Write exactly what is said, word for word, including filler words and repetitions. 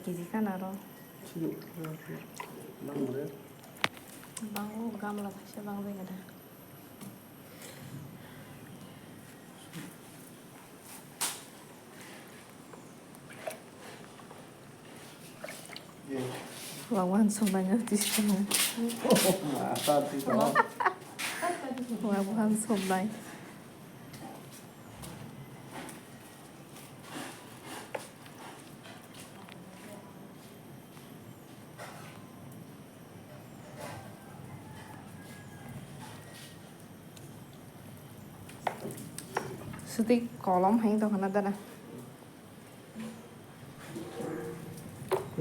Kiji kana ro. Bango gamla kaisa bang bai kada. Wa wan sombai na tis kana. Wa wan sombai. Suti kolom hai to khana dana.